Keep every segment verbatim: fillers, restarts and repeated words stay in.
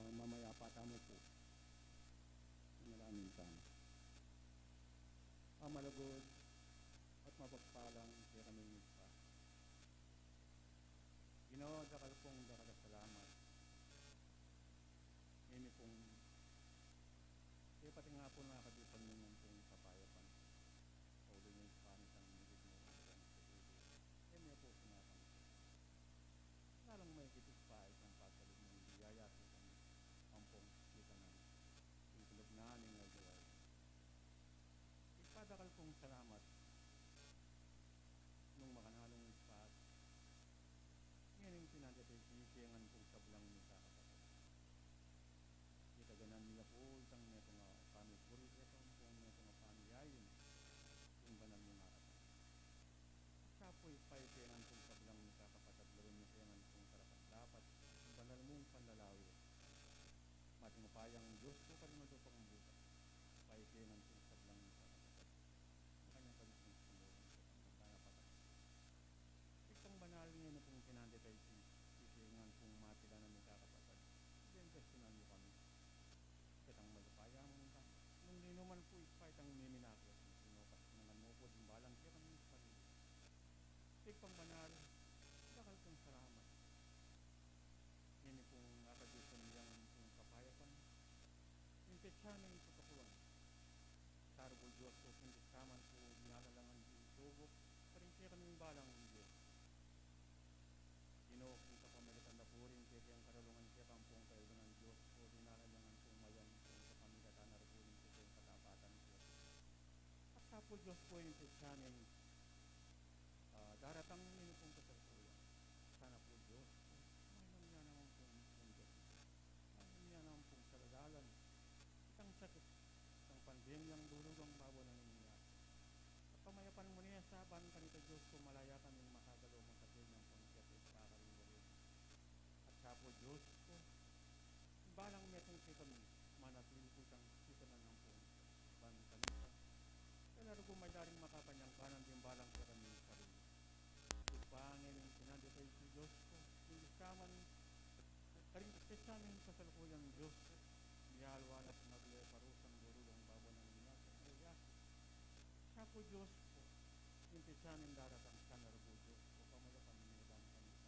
Mamayapa tamu pu. Manalangin tamu. Mamalugud at mapagpalang kekami Ibpa. Ginu, dakal pung dakal a salamat ngeni pung e pati nga pu nakabipan ning ampong kapayapan. Pauli ning Ibpa nitang migit na rin sa pagkakasakit. E mi pu sinasang. Lalung maigit Ibpa itang pagkalub mung biyaya kekami ampong kita na ning kulub na ning agyaway. Ibpa, dakal pung salamat nung makanalung Ibpa. Ngening pinanda tayu iti kekami pung sablang mikakapatad. Itaganan mi na pu itang metung a pamipuri keka ampong metung a pamiyain king banal mung arapan. At sa pu Ibpa, iti kekami pung sablang mikakapatad, lawen mi kekami pung karapat-dapat king banal mung panlalawe. Mating upayang Dios pu karin matupang buta. Ibpa, iti kekami pung sablang mikakapatad. Makanyang kami pung sumurung sa pagkakapatad. Ibpang banal, ngeni pung pinanda tayu iti kekami pung mapilan a mikakapatad, bendesinan mu kami ketang mayupaya mung gamat. Nung ninu man pu Ibpa itang miminakit, inupasinangan mu pu ding balang kekami sarili. Ibpang banal, dakal pung salamat ngeni pung akabisan yang pung kapayapan. Ing petsa ning katukulan. Sa rugul Dios pu, king petsa man pu dinala la ngan ing subuk karing kekaming balang Dios. Ginu, king kapamilatan da pu rin kekeng karalungan keka ampong kayabe nang Dios pu, dinala la ngan pung mayan king kapamilatan na rugul ning kekeng katapatan keka. At sa pu Dios pu, ing petsa ning ah, daratang ngeni pung kasalukuyan. Sana pu Dios pu, manamyan naman pung bendisyon. Manamyan naman pung saladalan itang sakit, itang pandemyang dulu dang babo na ning yatu. At pamayapan mu ne sa ban kanita Dios pu, malaya kaming makagalu mung katenyang pung kiyapagpakarin mu rin. At sa pu Dios pu, balang metung kekami, manatili pu itang kita na nang pung ban kanita. Kaya largu maydaring makapanyangkanan ding balang kekami sarili. Ibpa, ngening pinanda tayu iti Dios pu, ing petsa man, karing petsa ning kasalukuyan Dios pu, miyalu-alu at magle parusang dulu dang babo na ning yatu. Sa pu Dios pu, ing petsa ning daratang, sana rugul Dios pu, pamayapan mu ne ban kanita.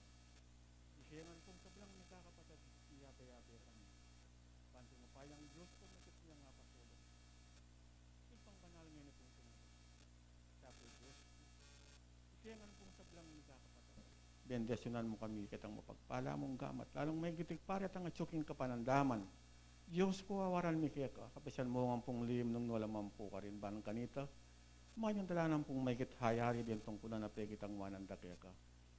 Iti kekami pung sablang mikakapatad, iyabe-yabe kami. Ban king upayang Dios pu, matikit yang apasulung. Ibpang banal ngeni pung pinanda. Sa pu Dios pu, iti kekami pung sablang mikakapatad, bendesinan mu kami ketang mapagpala mung gamat. Lalung maigit Ibpa, retang atyu king kapanandaman. Dios pu, awaran mi keka, kapisan mu ngan pung lim nung nu la man pu karin ban kanita. Mayun talaga nang pung maigit hayari ding tungkulan a pekitang wanan da keka.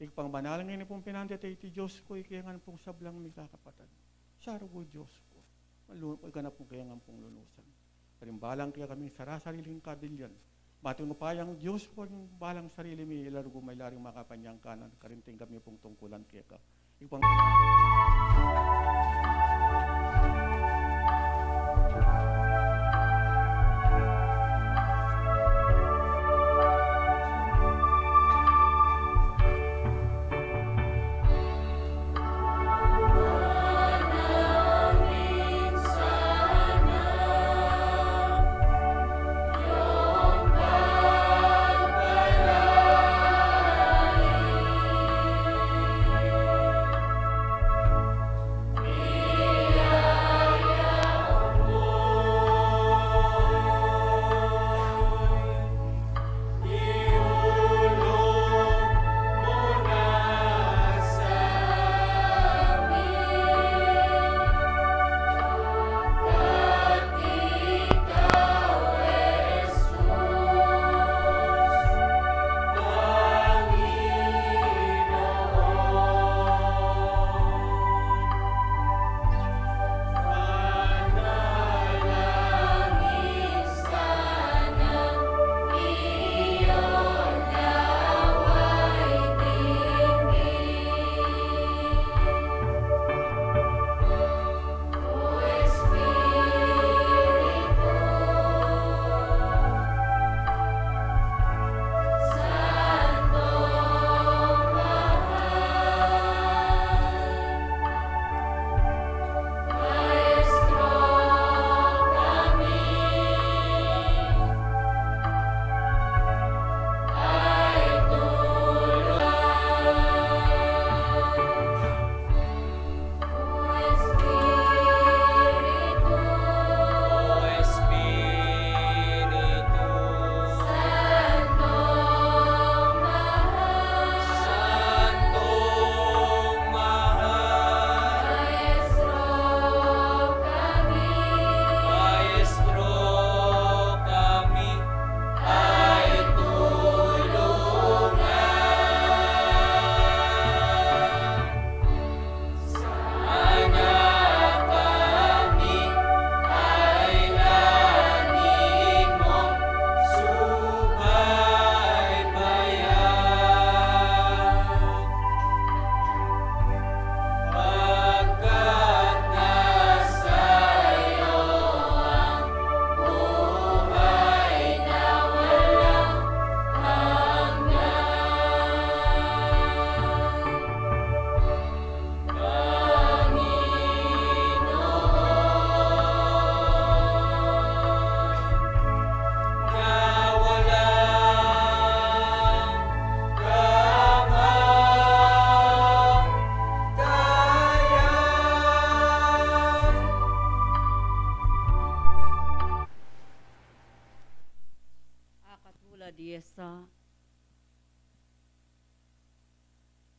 Ibpang banal, ngeni pung pinanda tayu iti Dios pu, iti kekami pung sablang mikakapatad. Sa rugul Dios pu, malu-, ika na pu kekami pung lunusan. Karing balang kekaming sarasariling kabilian. Mating upayang Dios pu, ing balang sarili mi, ilargu maydaring makapanyangkanan, karing tinggap mi pung tungkulan keka. Ibpang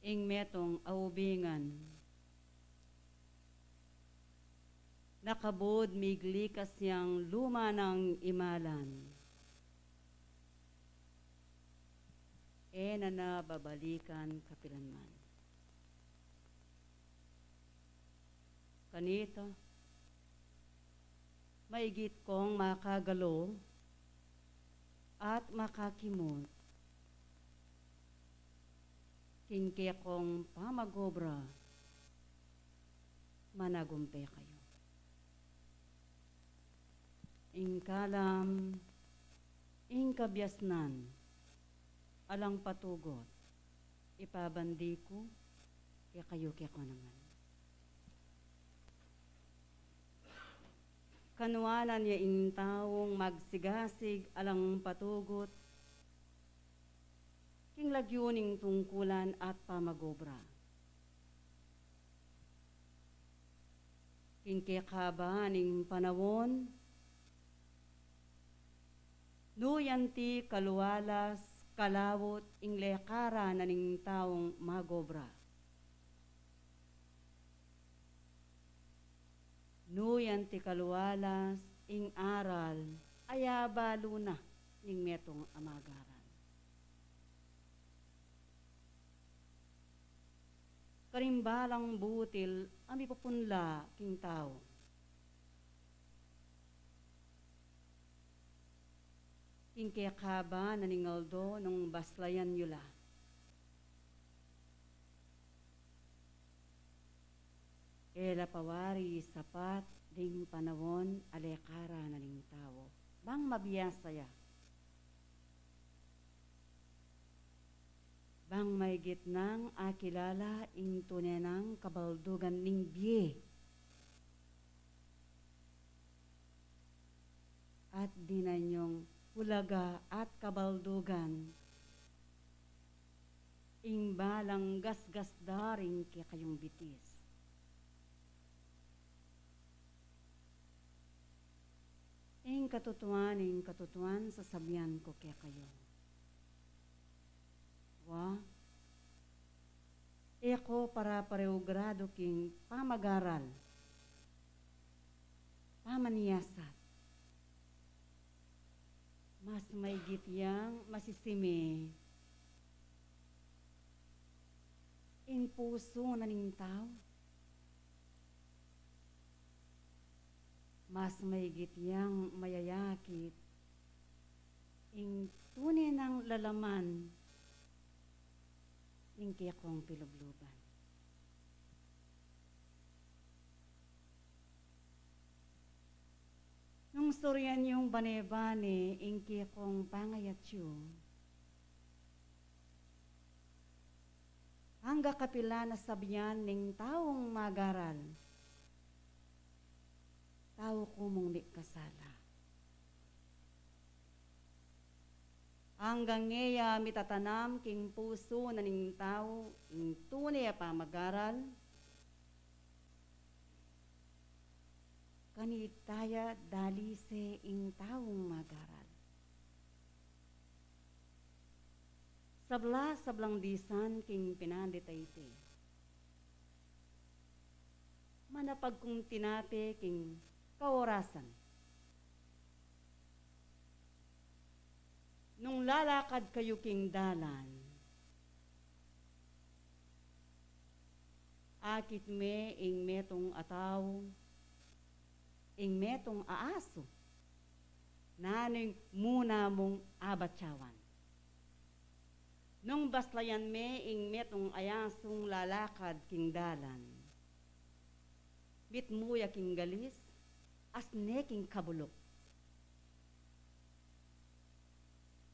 Ing metung a ubingan, nakabud miglikas yang luma nang imalan. E na na babalikan kapilanman. Kanita, maigit kong makagalo at makakimut king kekong pamag-obra, managumpe kayu. Ing kalam, ing kabiasnan, alang patugut, ipabandi ku kekayu kekong ngan. Kanuanan ya ing taung magsigasig alang patugut king lagyu ning tungkulan at pamag-obra. King kekaba ning panaun, nu yan ti kalualas, kalaut ing lekaran na ning taung mag-obra. Nu yan ti kalualas ing aral a abalu na ning metung a mag-aral. Karing balang butil a mipupunla king tau. King kekaba na ning aldo nung baslayan yu la, e la pa wari sapat ding panaun a lekaran na ning tau. Bang mabiasa ya. Bang maigit nang akilala ing tune nang kabaldugan ning bie. At dinan yung ulaga at kabaldugan ing balang gasgas da ring kekayung bitis. Ing katutuan, ing katutuan, sasabian ku kekayu. Wa, e ko para-pareho gradu king pamag-aral, pamaniasat. Mas maigit yang masisimi ing pusu na ning tau. Mas maigit yang mayayakit ing tune nang lalaman ning kekong pilubluban. Nung surian yung bane-bane ing kekong pangayatyu, angga kapilan a sabian ning taung mag-aral, tau ku mung mikasala. Anggang e ya mitatanam king pusu na ning tau ing tune a pamag-aral, kanita ya dalise ing taung mag-aral. Sabla-sablang disan king pinandit a iti. Manapag kung tinape king kaorasan. Nung lalakad kayu king dalan, akit me ing metung a tau, ing metung a asu, nanu ing muna mung abatyawan? Nung baslayan me ing metung a asung lalakad king dalan, mitmu ya king galis, asne king kabuluk.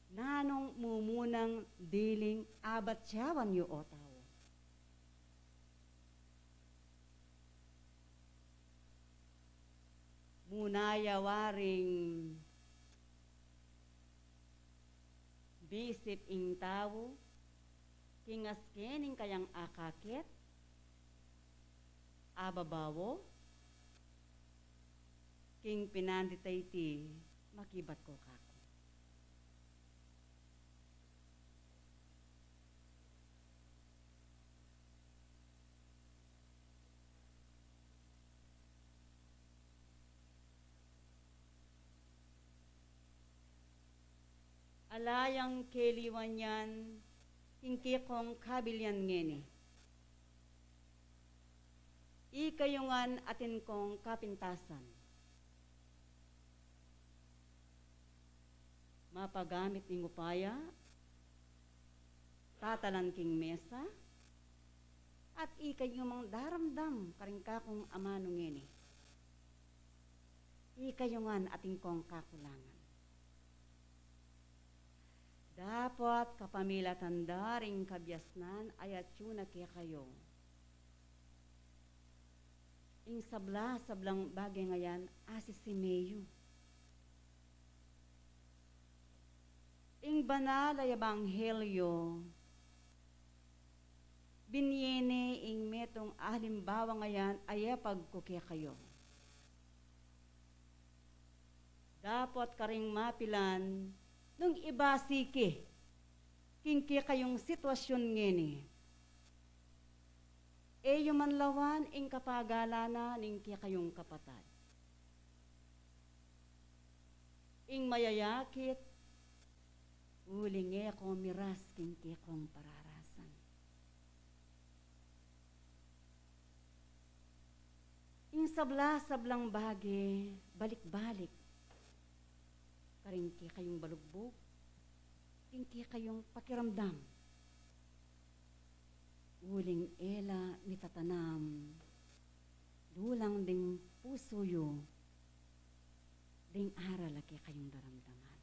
Nanung mumunang diling abatyawan yu, o tau? Muna ya waring bisip ing tau king aske ning kayang akakit, ababawo, king pinandit a iti, makibat ko kaku. Ala yang keliwan yan king kekong kabilian ngeni. Ikayu ngan atin kong kapintasan. Mapagamit ning upaya, tatalan king mesa, at ikayu mang daramdam karing kakung amanu ngeni. Ikayu ngan atin kong kakulangan. Dapot kapamilatan da ring kabiasnan a atyu na kekayu. Ing sabla-sablang bage ngeni asisimeyu. Ing banal a ebanghelyo, binie ne ing metung a alimbawa ngeni a epagku kekayu. Dapot karing mapilan, nung ibasi ke king kekayung sitwasyun ngeni, e yu man lawan ing kapagalan na ning kekayung kapatad. Ing mayayakit, uling e ko miras king kekong pararasan. Ing sabla-sablang bage, balik-balik karing kekayung balugbug, king kekayung pakiramdam. Uling e la mitatanam lulang ding pusu yu ding aral a kekayung daramdaman.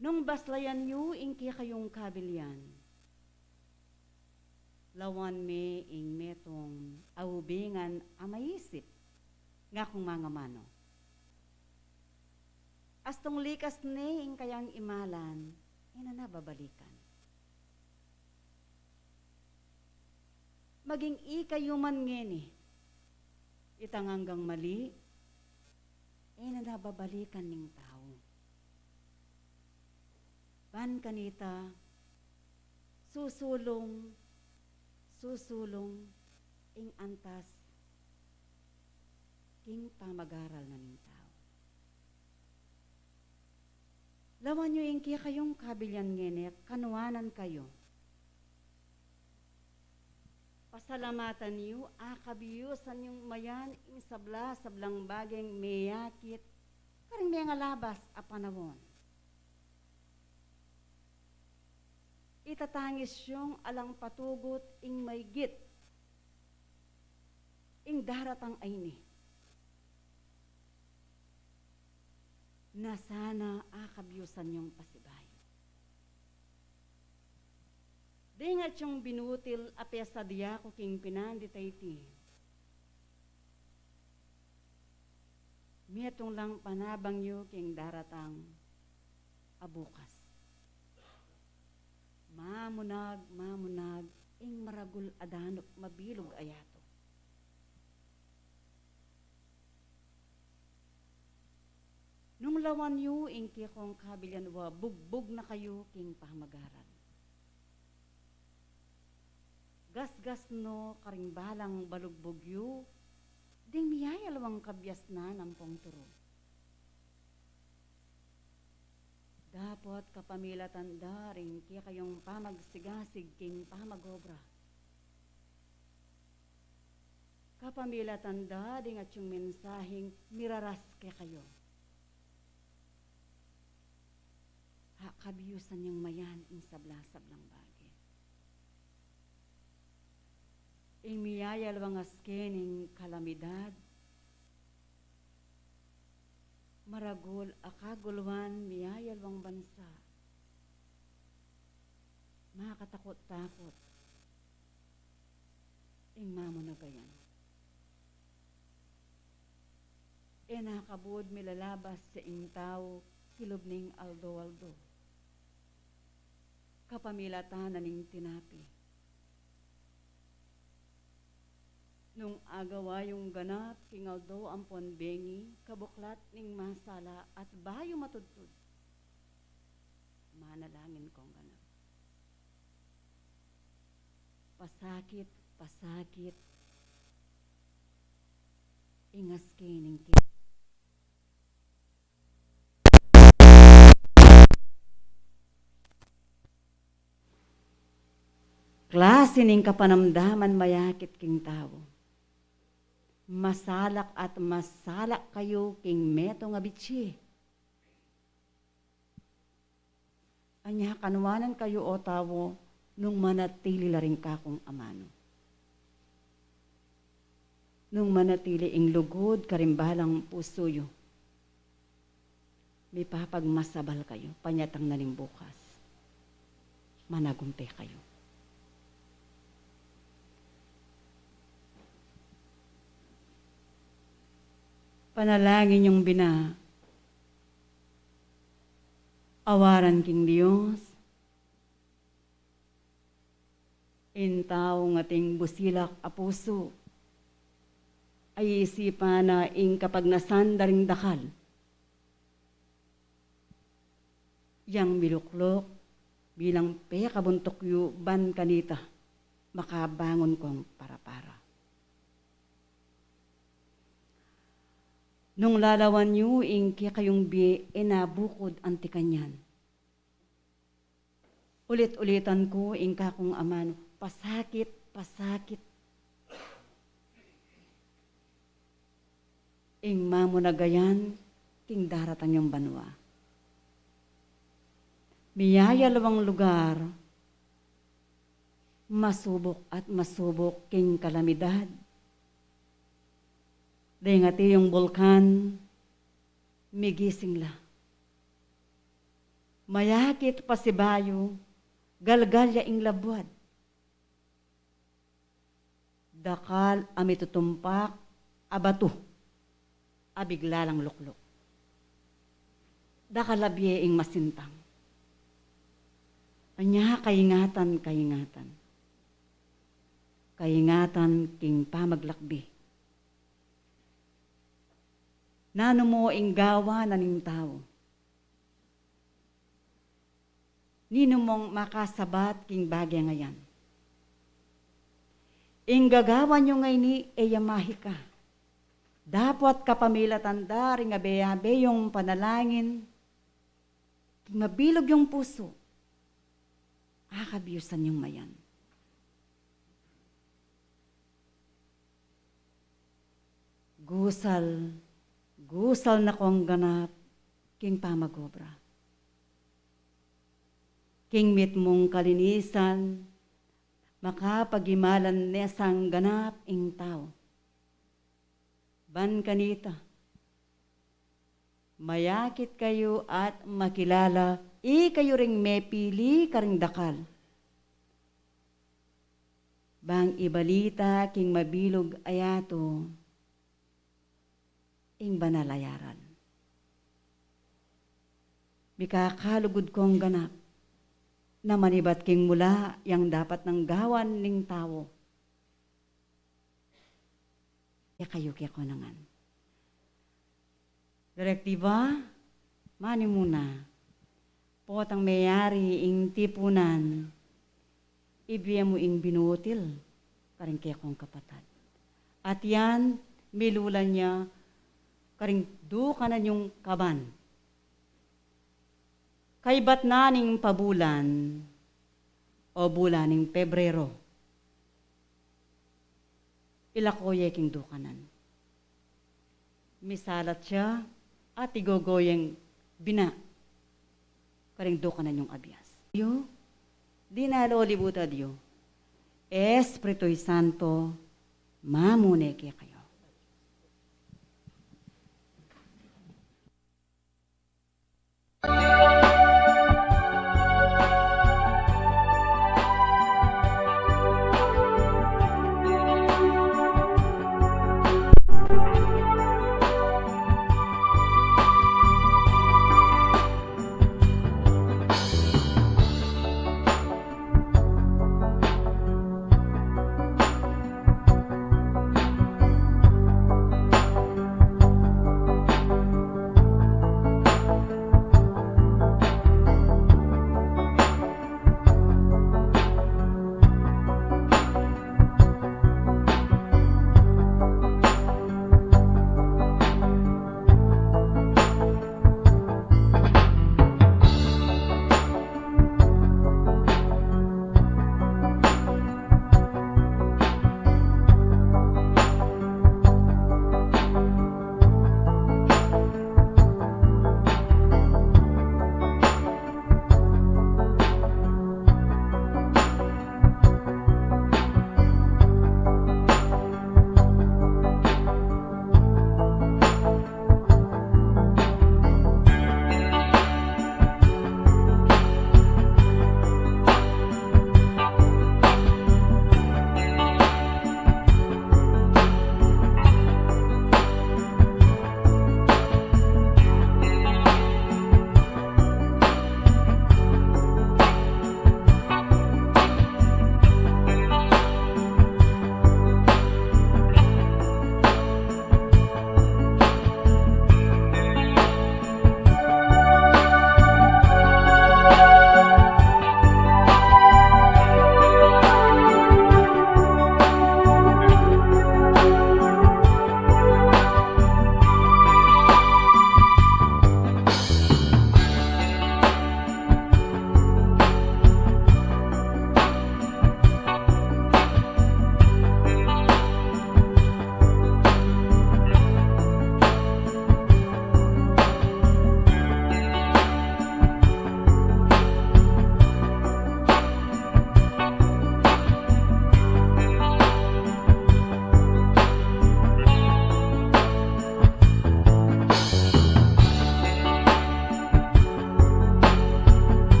Nung baslayan yu ing kekayung kabilian, lawan me ing metung a ubingan a maisip, ngakung mangamanu. Astung likas ne ing kayang imalan, e na na babalikan. Maging ikayu man ngeni, itang anggang mali, e na na babalikan ning tau. Ban kanita, susulung, susulung ing antas king pamagaral na ning tau. Lawan yu ing kekayung kabilian ngeni, kanuanan kayu. Pasalamatan yu, akabyusan yung mayan ing sabla-sablang bageng meyakit karing mengalabas a panaun. Itatangis yung alang patugut ing maygit ing daratang a ini. Na sana akabyusan yung pasibayu. Ding atyung binutil a pesadya ku king pinandit a iti. Metung lang panabang yu king daratang a bukas. Mamunag, mamunag ing maragul a danup mabilug a yatu. Nung lawan yu ing kekong kabilian wa bugbug na kayu king pamagaral. Gasgas no karing balang balugbug yu, ding miyayalwang kabiasnan ampong turu. Dapot kapamilatan da ring kekayung pamagsigasig king pamagobra. Kapamilatan da ding atyung mensaheng miraras kekayu. Akabyusan yung mayan ing sabla-sablang bage. Ing miyayalwang aske ning kalamidad, maragul a kaguluan miyayalwang bansa, makatakut-takut ing mamunag a yan. E na kabud milalabas ya ing tau kilub ning aldo-aldo. Kapamilatan na ning tinapi. Nung agawa yung ganap king aldo ampon bengi, kabuklat ning masala at bayu matudtud, manalangin kong ganap. Pasakit, pasakit ing aske ning ki- klasi ning kapanamdaman mayakit king tau. Masalak at masalak kayu king metung a bitsi. Anya kanuanan kayu, o tau, nung manatili la ring kakung amanu. Nung manatili ing lugud karing balang pusu yu, mipapagmasabal kayu, panyatang na ning bukas, managumpe kayu. Panalangin yung bina, awaran king Dios. Ing tau ngan ating busilak a pusu, ay isipan na ing kapagnasan da ring dakal. Yang milukluk bilang pekabuntuk yu, ban kanita makabangun kong para-para. Nung lalawan yu ing kekayung bie, e na bukud anti kanyan. Ulit-ulitan ku ing kakung amanu, pasakit, pasakit. Ing mamunagayan king daratang yung banua. Miyayalwang lugar, masubuk at masubuk king kalamidad. Deng ati yung bulkan, migising la. Mayakit pasibayu, galgal ya ing labuad. Dakal a mitutumpak a batu a bigla lang lukluk. Dakal a bie ing masintang. Anya kaingatan, kaingatan. Kaingatan king pamaglakbi. Nanu mo ing gawan na ning tau? Ninu mong makasabat king bage ngayan? Ing gagawan yu ngeni e ya mahika. Dapot kapamilatan da ring abe-abe yung panalangin, king mabilug yung pusu, akabiusan yung mayan. Gusal, gusal na kong ganap king pamag-obra. King mitmung kalinisan, makapagimalan ne sang ganap ing tau. Ban kanita, mayakit kayu at makilala, ikayu ring mepili karing dakal. Bang ibalita king mabilug a yatu ing banal a aral. Mikakalugud kong ganap na manibat king mula yang dapat nang gawan ning tau. Kekayu ke ko na ngan. Direktiba, manimuna. Potang meyari ing tipunan, ibie mu ing binutil karing kekong kapatad. At yan, milulan ya karing dukanan yung kaban. Kaybat na ning pabulan o bulan ning Pebrero, ilako ye king dukanan. Misalat ya at igogo yeng bina karing dukanan yung abias. Yu, dinalo libutad yu, Espiritu Santo, mamune kekayu.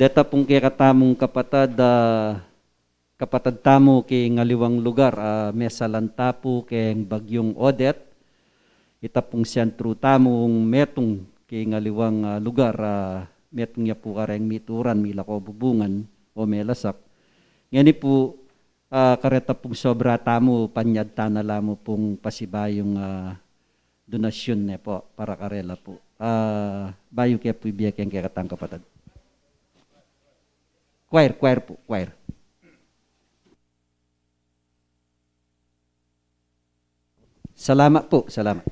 Deta pung kekatamung kapatad, ah, kapatad tamu king aliwang lugar, ah, mesalan ta pu keng Bagyung Odette. Ita pung sentru tamung metung king aliwang, ah, lugar, ah, metung ya pu kareng mituran, milako bubungan o melasak. Ngeni pu, ah, kareta pung sobra tamu, panyad ta na la mu pung pasibayung, ah, donasyun ne pu para karela pu. Ah, bayu ke pu ibie keng kekatang kapatad. Choir, choir pu, choir. Salamat pu, salamat.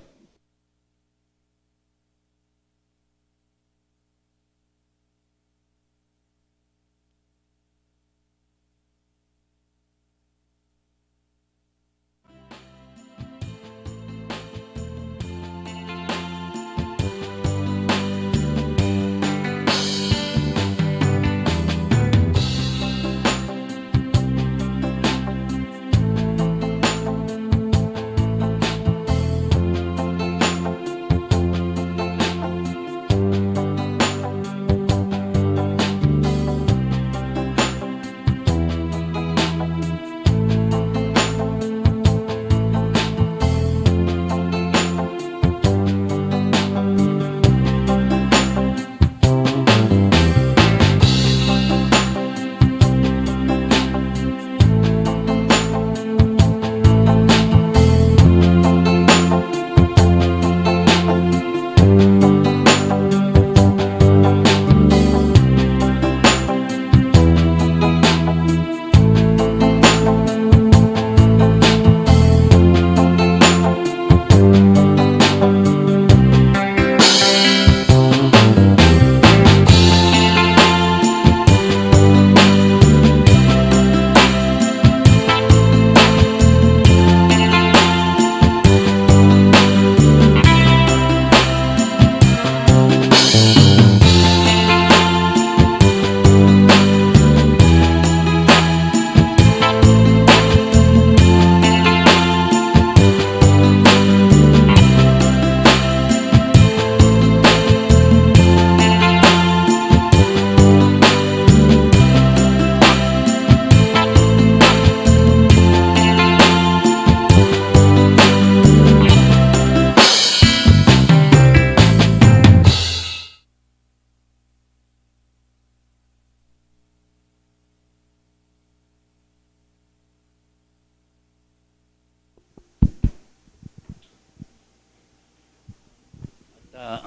Ah,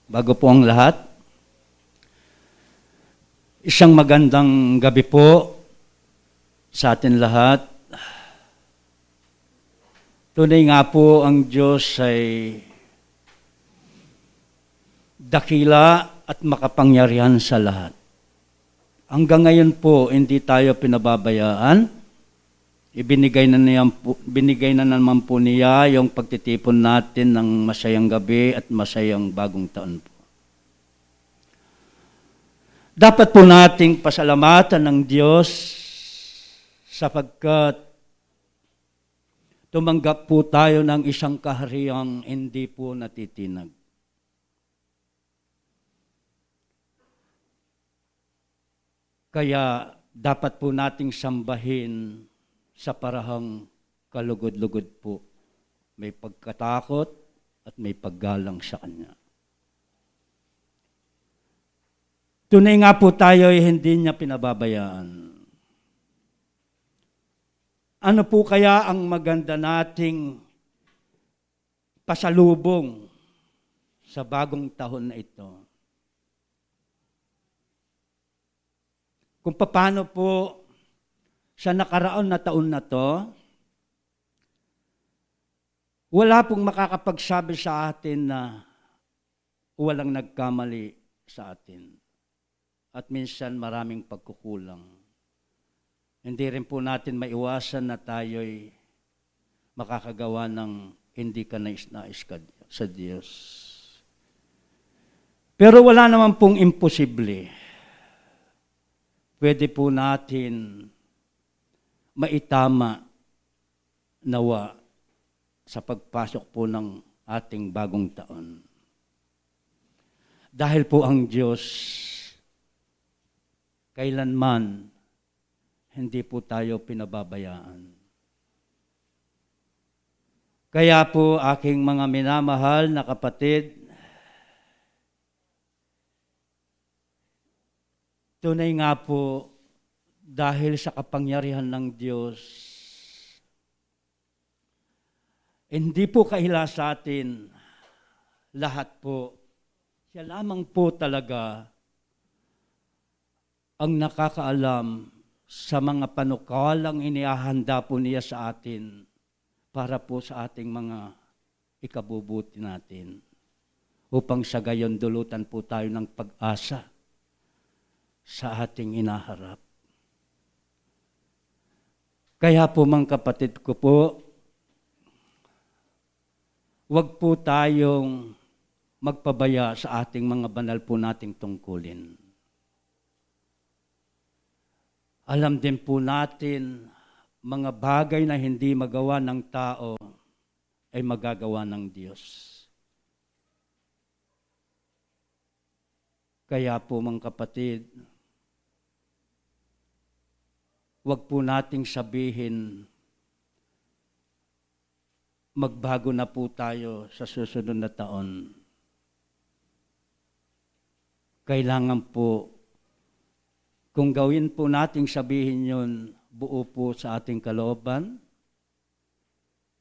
bago po ang lahat, isang magandang gabi po sa atin lahat. Tunay nga po, ang Diyos ay dakila at makapangyarihan sa lahat. Hanggang ngayon po, hindi tayo pinababayaan. Ibinigay na niya po, binigay na naman po niya yung pagtitipon natin ng masayang gabi at masayang bagong taon po. Dapat po nating pasalamatan ng Diyos sapagkat tumanggap po tayo ng isang kahariang hindi po natitinag. Kaya dapat po nating sambahin sa parahang kalugod-lugod po. May pagkatakot at may paggalang sa Kanya. Tunay nga po tayo ay hindi niya pinababayaan. Ano po kaya ang maganda nating pasalubong sa bagong taon na ito? Kung paano po sa nakaraang na taon na 'to, wala pong makakapagsabi sa atin na walang nagkamali sa atin. At minsan maraming pagkukulang. Hindi rin po natin maiwasan na tayo'y makakagawa ng hindi kanais-nais ka-, sa Diyos. Pero wala naman pong imposible. Pwede po natin maitama nawa sa pagpasok po ng ating bagong taon. Dahil po ang Diyos kailanman hindi po tayo pinababayaan. Kaya po, aking mga minamahal na kapatid, tunay nga po, dahil sa kapangyarihan ng Diyos, hindi po kaila sa atin lahat po. Siya lamang po talaga ang nakakaalam sa mga panukalang inihahanda po niya sa atin para po sa ating mga ikabubuti natin, upang sa gayon dulutan po tayo ng pag-asa sa ating inaharap. Kaya po, mga kapatid ko po, wag po tayong magpabaya sa ating mga banal po nating tungkulin. Alam din po natin, mga bagay na hindi magawa ng tao ay magagawa ng Diyos. Kaya po, mga kapatid, wag po nating sabihin, "Magbago na po tayo sa susunod na taon." Kailangan po, kung gawin po nating sabihin yun, buo po sa ating kalooban,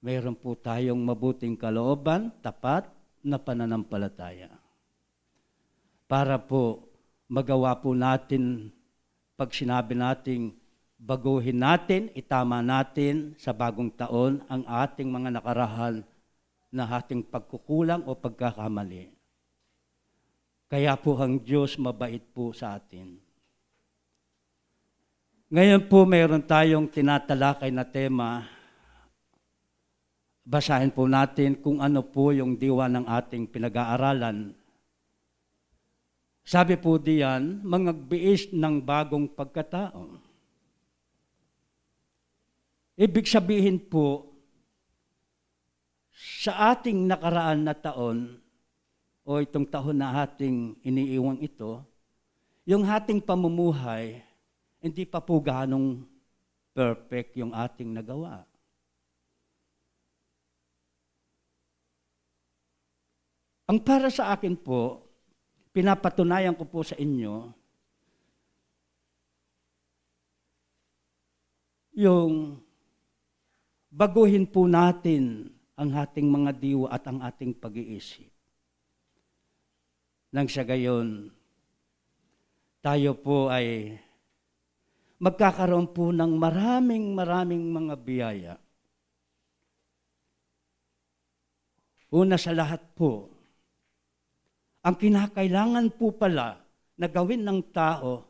mayroon po tayong mabuting kalooban, tapat na pananampalataya. Para po magawa po natin, pag sinabi nating baguhin natin, itama natin sa bagong taon ang ating mga nakaraan na ating pagkukulang o pagkakamali. Kaya po ang Diyos mabait po sa atin. Ngayon po, mayroon tayong tinatalakay na tema. Basahin po natin kung ano po yung diwa ng ating pinag-aaralan. Sabi po diyan, mangagbiis ng bagong pagkatao. Ibig sabihin po, sa ating nakaraan na taon, o itong taon na ating iniiwang ito, yung ating pamumuhay, hindi pa po ganong perfect yung ating nagawa. Ang para sa akin po, pinapatunayan ko po sa inyo, yung baguhin po natin ang ating mga diwa at ang ating pag-iisip. Nang sa gayon, tayo po ay magkakaroon po ng maraming, maraming mga biyaya. Una sa lahat po, ang kinakailangan po pala na gawin ng tao,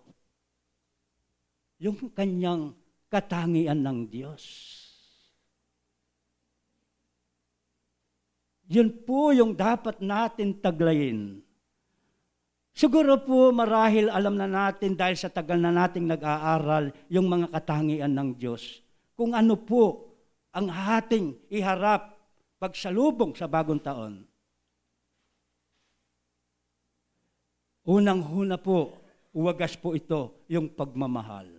yung kanyang katangian ng Diyos. Yun po yung dapat natin taglayin. Siguro po marahil alam na natin dahil sa tagal na nating nag-aaral yung mga katangian ng Diyos. Kung ano po ang ating iharap pagsalubong sa bagong taon. Unang-una po, wagas po ito, yung pagmamahal.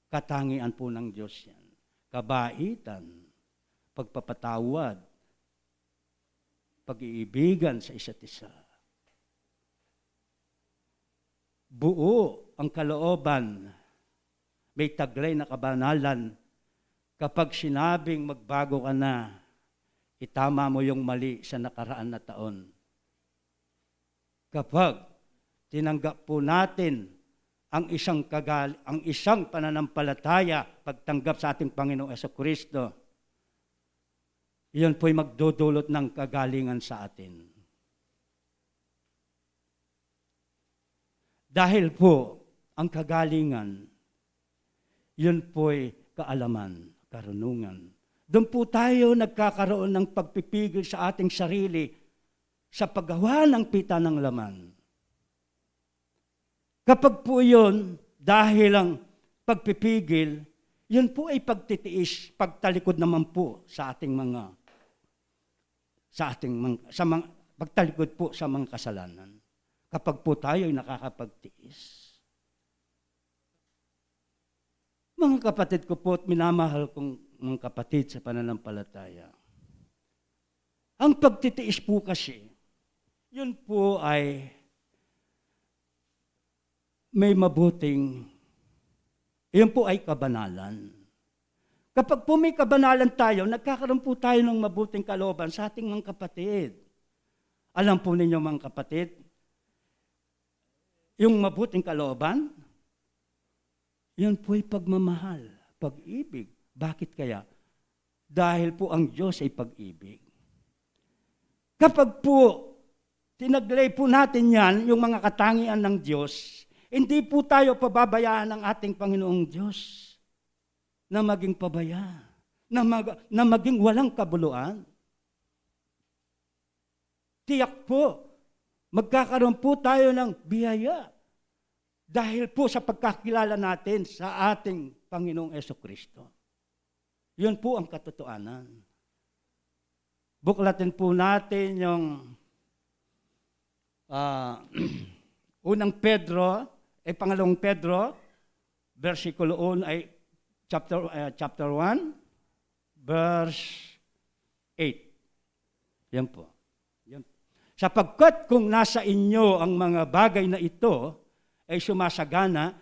Katangian po ng Diyos yan. Kabaitan, pagpapatawad, pag-iibigan sa isa't isa. Buo ang kalooban, may taglay na kabanalan. Kapag sinabing magbago ka na, itama mo yung mali sa nakaraan na taon. Kapag tinanggap po natin ang isang kagal-, ang isang pananampalataya, pagtanggap sa ating Panginoong Jesucristo, iyon po'y magdudulot ng kagalingan sa atin. Dahil po, ang kagalingan, yun po'y kaalaman, karunungan. Doon po tayo nagkakaroon ng pagpipigil sa ating sarili sa paggawa ng pita ng laman. Kapag po yun, dahil ang pagpipigil, yun po ay pagtitiis, pagtalikod naman po sa ating mga, sa ating mga, sa mga, pagtalikod po sa mga kasalanan. Kapag po tayo ay nakakapagtiis. Mga kapatid ko po at minamahal kong mga kapatid sa pananampalataya, ang pagtitiis po kasi, yun po ay may mabuting, yun po ay kabanalan. Kapag po may kabanalan tayo, nagkakaroon po tayo ng mabuting kalooban sa ating mga kapatid. Alam po ninyo, mga kapatid, yung mabuting kalooban, yun po'y pagmamahal, pag-ibig. Bakit kaya? Dahil po ang Diyos ay pag-ibig. Kapag po tinaglay po natin yan, yung mga katangian ng Diyos, hindi po tayo pababayaan ng ating Panginoong Diyos na maging pabaya, na, mag- na maging walang kabuluan. Tiyak po, magkakaroon po tayo ng biyaya dahil po sa pagkakilala natin sa ating Panginoong Yesu Kristo. Yun po ang katotohanan. Buklatin po natin yung, ah, unang Pedro, eh, pangalawang Pedro, bersikulo un-, ay, chapter, eh, chapter one, verse eight. Yan po. Yan. Sapagkat kung nasa inyo ang mga bagay na ito ay sumasagana,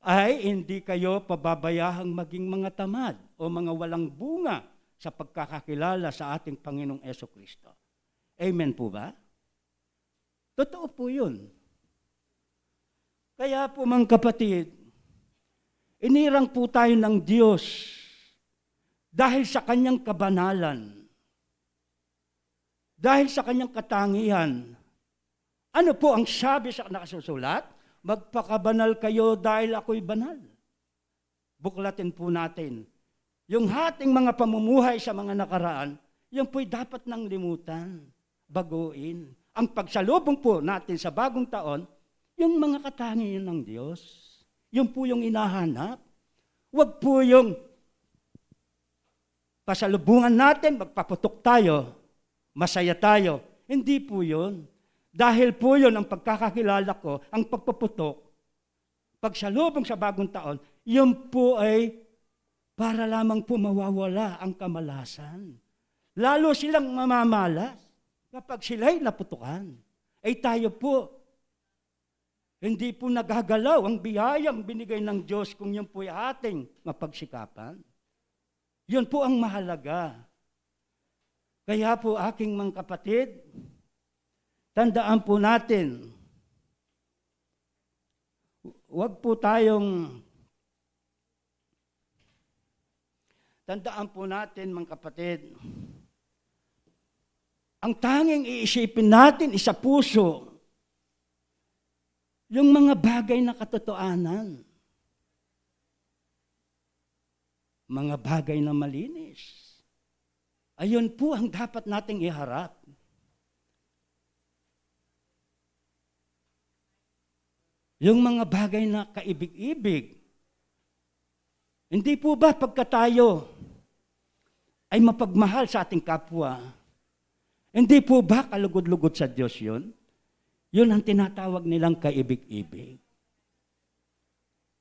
ay hindi kayo pababayahang maging mga tamad o mga walang bunga sa pagkakakilala sa ating Panginoong Yesu Kristo. Amen po ba? Totoo po yun. Kaya po, mga kapatid, inirang po tayo ng Diyos dahil sa kanyang kabanalan, dahil sa kanyang katangian. Ano po ang sabi sa nakasusulat? "Magpakabanal kayo dahil ako'y banal." Buklatin po natin. Yung ating mga pamumuhay sa mga nakaraan, yan po'y dapat nang limutan, baguin. Ang pagsalubong po natin sa bagong taon, yung mga katangian ng Diyos. Yun po yung hinahanap. Huwag po yung pasalubungan natin, magpaputok tayo, masaya tayo. Hindi po yun. Dahil po yun ang pagkakakilala ko, ang pagpaputok, pagsalubong sa bagong taon, yun po ay para lamang po mawawala ang kamalasan. Lalo silang mamamalas kapag sila'y naputukan. Ay tayo po, hindi po nagagalaw ang biyayang binigay ng Diyos kung yun po'y ating mapagsikapan. Yun po ang mahalaga. Kaya po, aking mga kapatid, tandaan po natin, huwag po tayong, tandaan po natin, mga kapatid, ang tanging iisipin natin, isa puso, yung mga bagay na katotohanan, mga bagay na malinis. Ayun po ang dapat nating iharap. Yung mga bagay na kaibig-ibig. Hindi po ba pagka tayo ay mapagmahal sa ating kapwa, hindi po ba kalugod-lugod sa Diyos yun? Yun ang tinatawag nilang kaibig-ibig.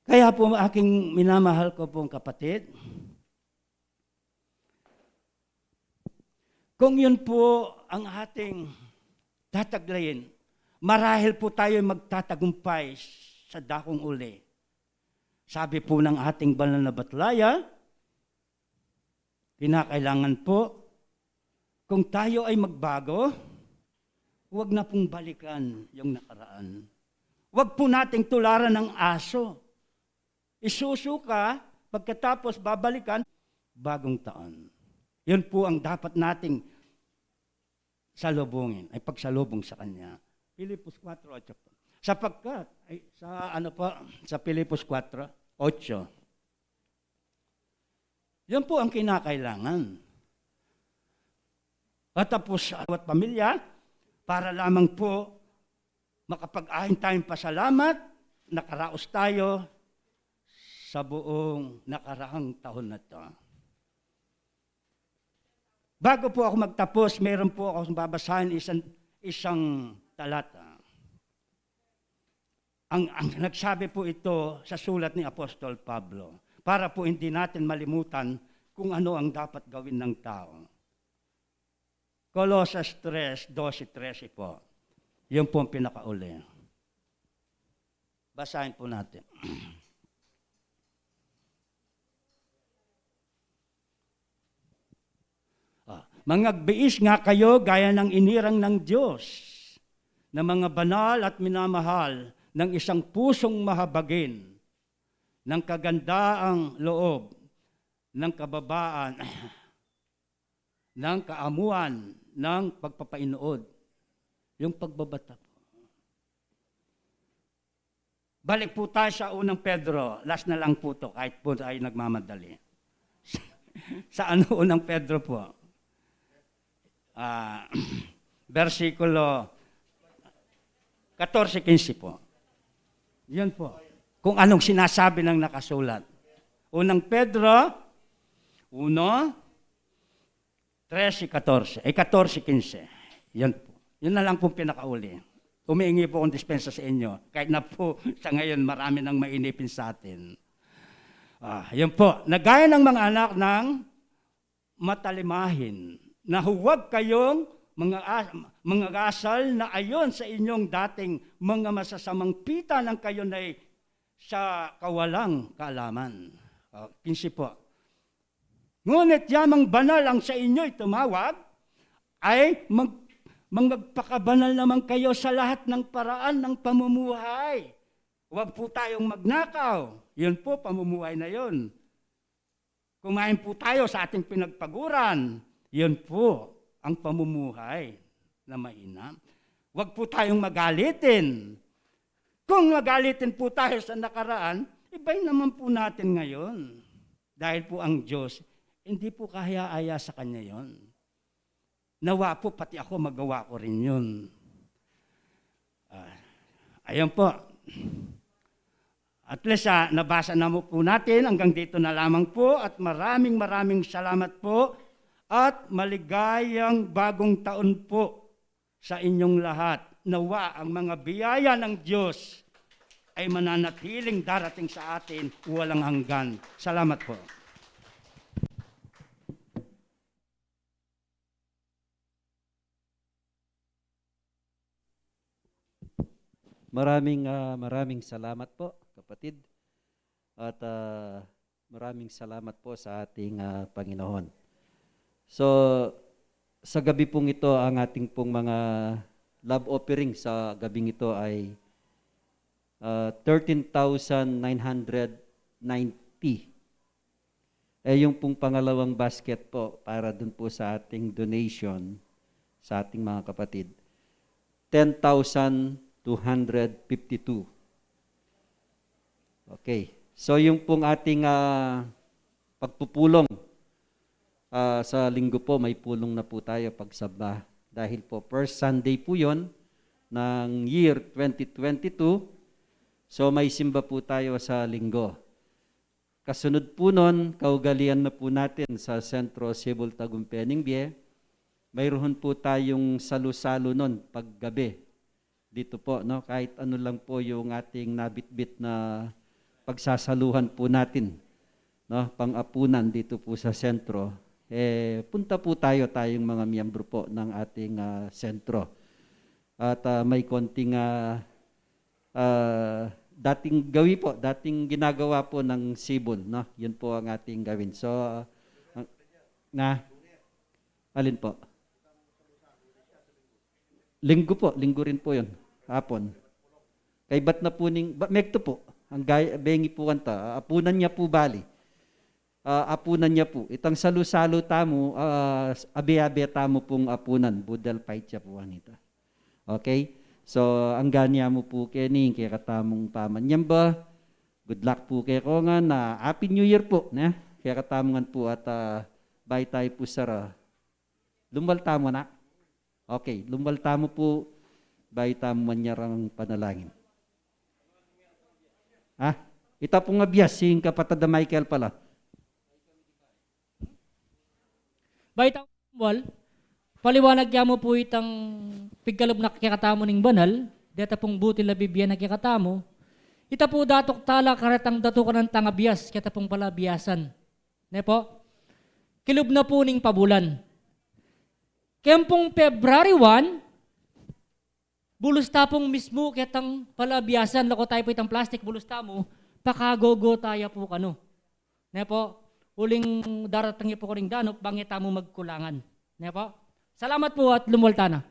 Kaya po, aking minamahal ko pong kapatid, kung yun po ang ating tataglayin, marahil po tayo magtatagumpay sa dakong uli. Sabi po ng ating banal na batlaya, kinakailangan po, kung tayo ay magbago, huwag na pong balikan yung nakaraan. Huwag po nating tularan ng aso. Isusuka, pagkatapos babalikan, bagong taon. Yun po ang dapat nating salubungin, ay pagsalubong sa Kanya. Filipos four eight po. Sapagkat, ay, sa ano po, sa Filipos four eight, yun po ang kinakailangan. At tapos, at pamilya, para lamang po makapag-ain tayong pasalamat, nakaraos tayo sa buong nakaraang taon na to. Bago po ako magtapos, meron po akong babasahin isang, isang talata. Ang, ang nagsabi po ito sa sulat ni Apostol Pablo. para po hindi natin malimutan kung ano ang dapat gawin ng tao. Colosas tres, dose, trese po. Yun po ang pinakauli. Basahin po natin. Ah, mangagbiis nga kayo gaya ng inirang ng Diyos, na mga banal at minamahal, ng isang pusong mahabagin, ng kagandaang loob, ng kababaan, ng kaamuan, ng pagpapainuod. Yung pagbabata po. Balik po tayo sa unang Pedro. Last na lang po to, kahit po tayo nagmamadali. Sa ano, unang Pedro po? Ah, bersikulo katorse, kinse po. Yun po. Kung anong sinasabi ng nakasulat. Unang Pedro, uno, trese, katorse, eh, katorse, kinse. Yun po. Yun na lang pong pinakauli. Umiingi po akong dispensa sa inyo. Kahit na po sa ngayon, marami nang mainipin sa atin. Ah, yun po. Na gaya ng mga anak ng matalimahin, na huwag kayong mga as-, mga asal na ayon sa inyong dating mga masasamang pita ng kayo na'y sa kawalang kaalaman. Ah, kinse po. Ngunit yamang banal ang sa inyo'y tumawag, ay mag-, magpakabanal naman kayo sa lahat ng paraan ng pamumuhay. Huwag po tayong magnakaw. Yun po, pamumuhay na yun. Kumain po tayo sa ating pinagpaguran. Yun po ang pamumuhay na mainam. Huwag po tayong magalitin. Kung magalitin po tayo sa nakaraan, ibahin naman po natin ngayon. Dahil po ang Diyos, hindi po kahaya-haya sa Kanya yon. Nawa po, pati ako, magawa ko rin yun. Ah, ayun po. At least, ah, nabasa na mo po natin. Hanggang dito na lamang po. At maraming, maraming salamat po. At maligayang bagong taon po sa inyong lahat. Nawa ang mga biyaya ng Diyos ay mananatiling darating sa atin walang hanggan. Salamat po. Maraming, ah, maraming salamat po, kapatid. At, ah, maraming salamat po sa ating, ah, Panginoon. So, sa gabi pong ito, ang ating pong mga love offering sa gabing ito ay, ah, thirteen thousand nine hundred ninety. Eh, yung pong pangalawang basket po, para dun po sa ating donation sa ating mga kapatid, ten thousand two hundred fifty-two. Okay. So, yung pong ating, ah, pagpupulong, ah, sa linggo po, may pulong na po tayo, pagsamba. Dahil po, first Sunday po yon ng year twenty twenty-two. So, may simba po tayo sa linggo. Kasunod po nun, kaugalian na po natin sa Sentro Cebu Tagumpay Bie, mayroon po tayong salu-salu nun paggabi. Dito po, no? Kahit ano lang po yung ating nabitbit na pagsasaluhan po natin, no? Pang-apunan dito po sa sentro. Eh, punta po tayo, tayong mga miyembro po ng ating, ah, sentro. At, ah, may konting, ah, ah, dating gawi po, dating ginagawa po ng Sibol, no? Yun po ang ating gawin. So, ah, ang, na, alin po? Linggo po, linggo rin po yun. Hapon. Kaibat na po ning, ba, mekto po. Ang gay-, bengi po kanta, apunan niya po bali. Ah, apunan niya po. Itang salu-salu tamu, ah, abe-abe tamu pung apunan. Budal pait siya po, anita. Okay? So, angga niya mu pu keni, kekatamung pamanyamba. Good luck pu kekongan, na Happy New Year pu, ne? Kekatamu ngan pu at, ah, bayu tayu pu sara. Lumwal tamu, anak. Okay, lumwal tamu pu, bayu tamu manyarang panalangin. Ha? Ita pung abias, sing kapatad a Michael pala. Bayu tamu lumwal, paliwanag ya mu pu itang pigkalub na kekatamu ning banal, deta pung butil a bibie na kekatamu, Ita pu datuk tala karetang datukan tang abias, keta pung palabiasan. Ne po? Kilub na pu ning pabulan. Keng pung February one, bulus ta pung mismu ketang palabiasan, lako tayu pu itang plastik, bulus ta mu, pakagogo taya pu kanu. Ne po? Uling darating ya pu karing danup, bang e ta mu magkulangan. Ne po? Salamat pu at lumuwal tana.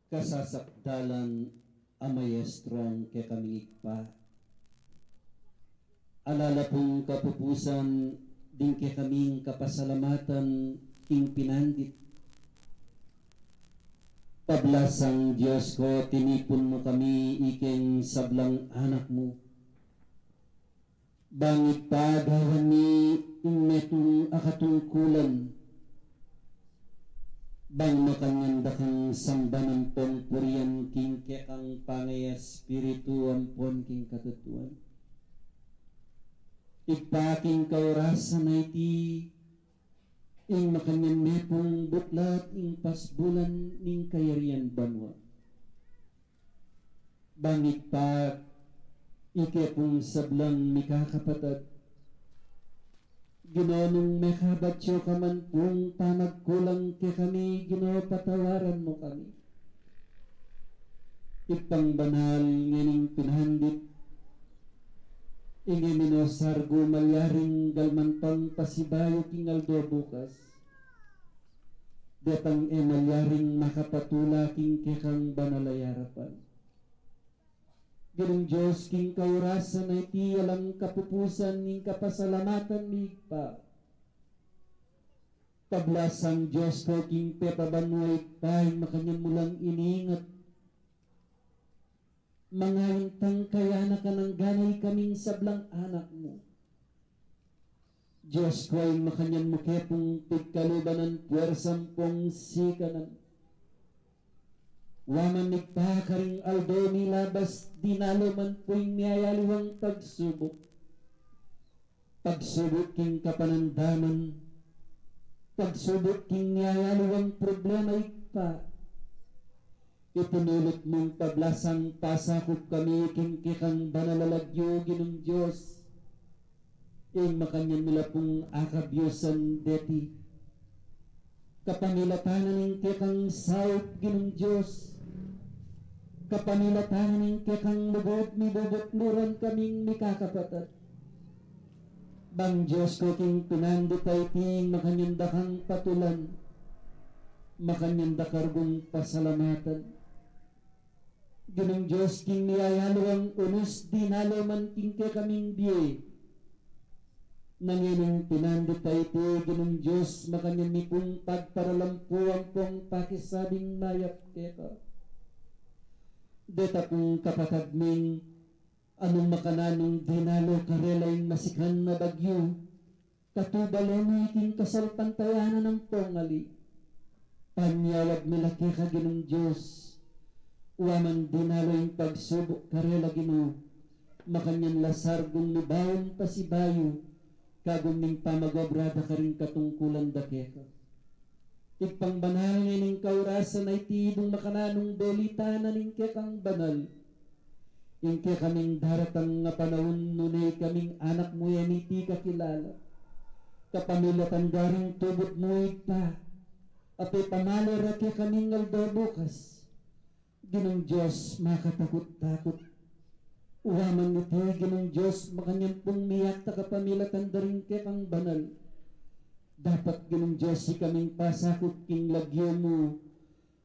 Kasasakdalan a Maestro ing kekaming Ibpa. Ala la pung kapupusan ding kekaming kapasalamatan king pinandit. Pablasang Dios ku, tinipun mu kami ikeng sablang anak mu. Bang Ibpa, gawan mi ing metung a katungkulan, bang makanyan da kang samban ampong purian king kekang pangespiritu ampon king katutuan. Ibpa, king kaurasan a iti, ing makanyan me pung buklat ing pasbulan ning kayarian banua. Bang Ibpa, ike pung sablang mikakapatad, Ginu, nung mekabat ya ka man pung pamagkulang kekami, Ginu, patawaran mu kami. Ibpang banal, ngening pinandit, ing e mi no sargu malyaring galman pang pasibayu king aldo bukas. Detang e malyaring makapatula king kekang banal a yarapan. Ginung Dios, king kaurasan a iti, alang kapupusan ning kapasalamatan mi, Ibpa. Pablasang Dios ku, king pepabanu a Ibpa, ing makanyan mu lang iningat. Mangaintang kayanakan anggana ikaming sablang anak mu. Dios ku, ing makanyan mu ke pung pigkaluban ing puersa ampong sikanan. Wa man Ibpa, karing aldo milabas, dinalo man pu ing miyayaliwang pagsubuk. Pagsubuk king kapanandaman, pagsubuk king miyayaliwang problema, Ibpa. Ipinulut mung pablasang pasakup kami king kekang banal a lagyu, Ginung Dios. Ing makanyan mi la pung akabiusan deti. Kapamilatan na ning kekang saup, Ginung Dios. Kapamilatan na ning kekang lugud, mibubutluran kaming mikakapatad. Bang Dios ku, king pinandit a iti, makanyan da kang patulan, makanyan da ka rugung pasalamatan. Ginung Dios, king miyayaliwang unus, dinalo man king kekaming bie. Ngening pinandit a iti, Ginung Dios, makanyan mi pung pagparalampu ampong pakisabing mayap keka. Deta pung kapatad ming, anung makananung dinalo karela ing masikan a bagyu, katubale mi king kasalpantayanan ampong ali. Panyawad mi la keka, Ginung Dios. Wa man dinalo ing pagsubuk karela, Ginu, makanyan la sargung mibaun pasibayu, kagum ning pamagobra da karing katungkulan da keka. Ibpang banal, ngening kaurasan a iti, nung makananung belitan na ning kekang banal ing kekaming daratang a panaun, nune ikaming anak mu e mi iti kakilala. Kapamilatan da ring tubud mu, Ibpa, a pepamale ra kekaming aldo bukas. Ginung Dios, makatakut-takut. Wa man iti, Ginung Dios, makanyan pung miyakta kapamilatan da ring kekang banal. Dapat, Ginung Dios, ikaming pasakup king lagyu mu,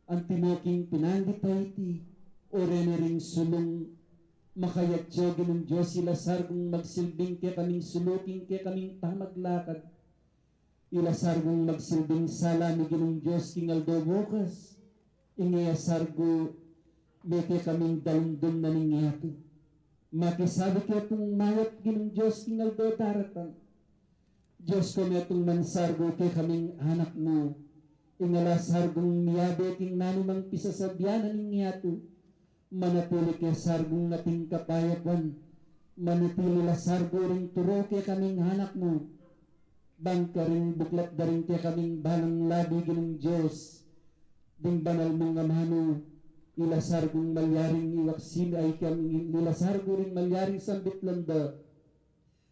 antimo king pinandit a iti, o reni ring sulung makayatsu, Ginung Dios, ila sargung magsilbing kekaming sulu king kekaming pamaglakad. Ila sargung magsilbing sala mi, Ginung Dios, king aldo bukas. Ing e sargu, mete kaming dalumdum na ning yatu. Makisabi ke pung mayap, Ginung Dios, king aldo daratang. Dios ku, metung man sargu kekaming anak mu. Ing ala sargung miyabe king nanumang pisasabian na ning yatu. Manatili ke sargung ating kapayapan, manatili la sargu ring turu kekaming anak mu, bang karing buklat da ring kekaming balang labi, Ginung Dios, ding banal mung amanu, ila sargung malyaring iwaksi mi, ay, kami, ila sargu ring malyaring sambit landa,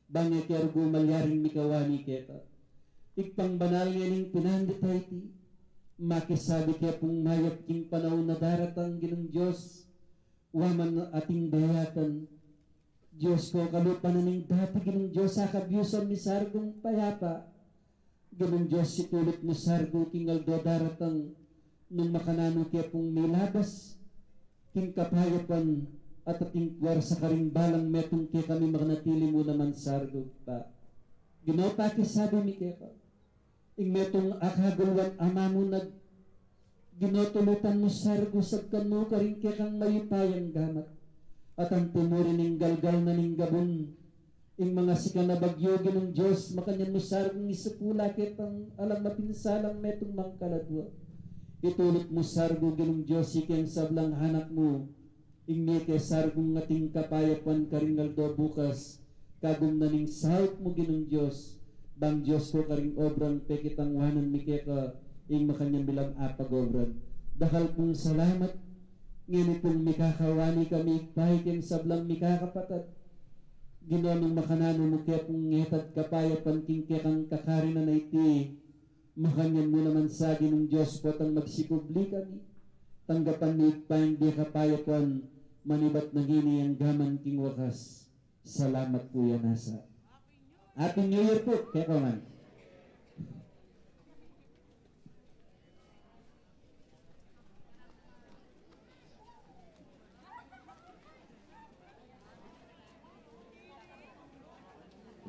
bang e ke argu malyaring mikawani keka. Ibpang banal ngening pinandit a iti, makisabi ke pung mayap king panaun a daratang, Ginung Dios, wa man ating dayatan. Dios ku, kalupa na ning dati, Ginung Dios, akabiusan mi sargung payapa. Ginung Dios, situlut mu sargu king aldo daratang, nung makananu ke pung milabas king kapayapan at ating kuwarsa karing balang metung kekami, makanatili mu naman sargu, Ibpa. Ginu, pakisabi mi keka, ing metung a kagulwan a mamunag, Ginu, tulutan mu sargu sagkan mu karing kekang mayupayang gamat. At anti mu rin ing galgal na ning gabun, ing mangasikan a bagyu, Ginung Dios, makanyan mu sargu ing isipula ketang alang mapinsalang metung mangkaladwa. Itulut mu sargu, Ginung Dios, ikeng sablang anak mu, ing mie ke sargu ning ating kapayapan karing aldo bukas, kagum na ning saup mu, Ginung Dios, bang Dios ko karing obrang pekitangwanan mi keka, ing makanyan mi lang apagobran. Dakal pung salamat. Ngeni pung mikakawani kami, Ibpa, ikeng sablang mikakapatad. Ginu, nung makananu mu ke pung ngetad kapayapan king kekang kakarinan a iti, makanyan mu naman sa, Ginung Dios, potang magsikubli kami. Tanggapan mi, Ibpa, ing bie kapayapan, manibat na ngeni anggaman king wakas. Salamat pu, ya nasa. Happy New Year pu kekongan.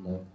Hello.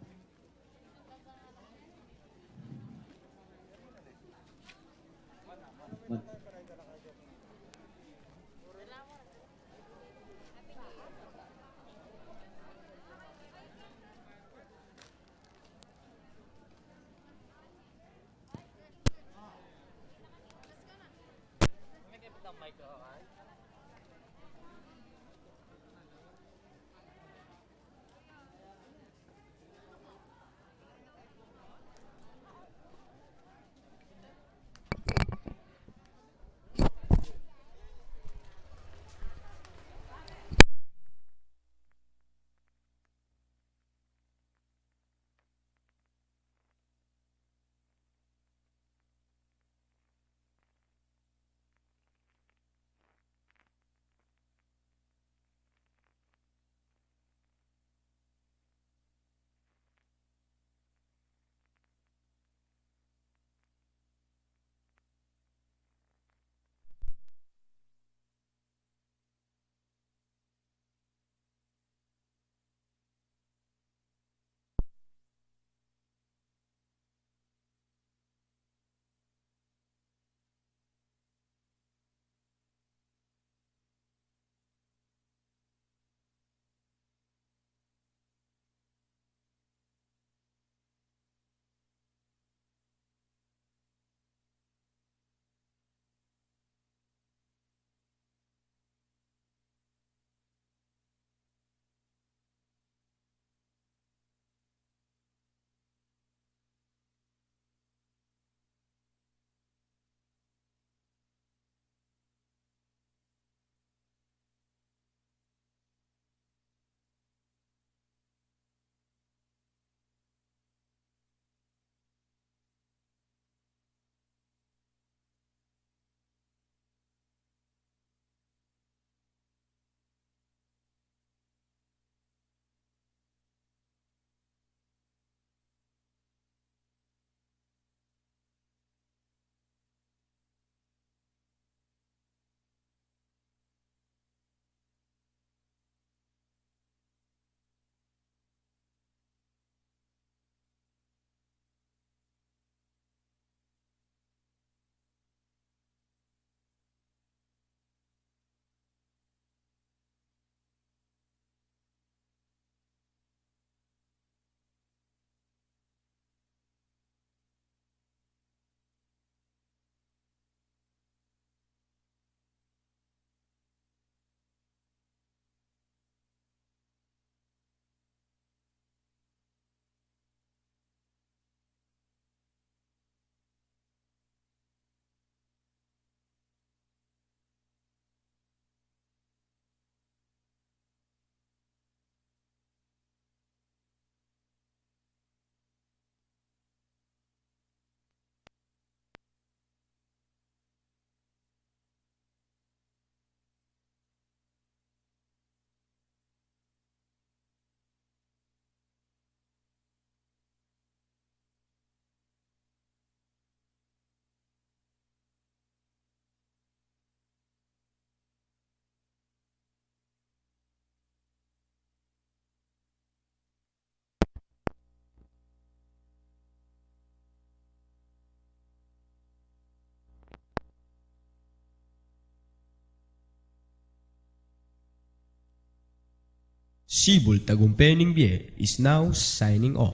Sibul Tagumpe ning Bie is now signing off.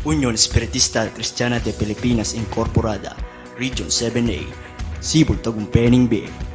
Union Espiritista Cristiana de Pilipinas Incorporada, Region seven A, Sibul Tagumpe ning Bie.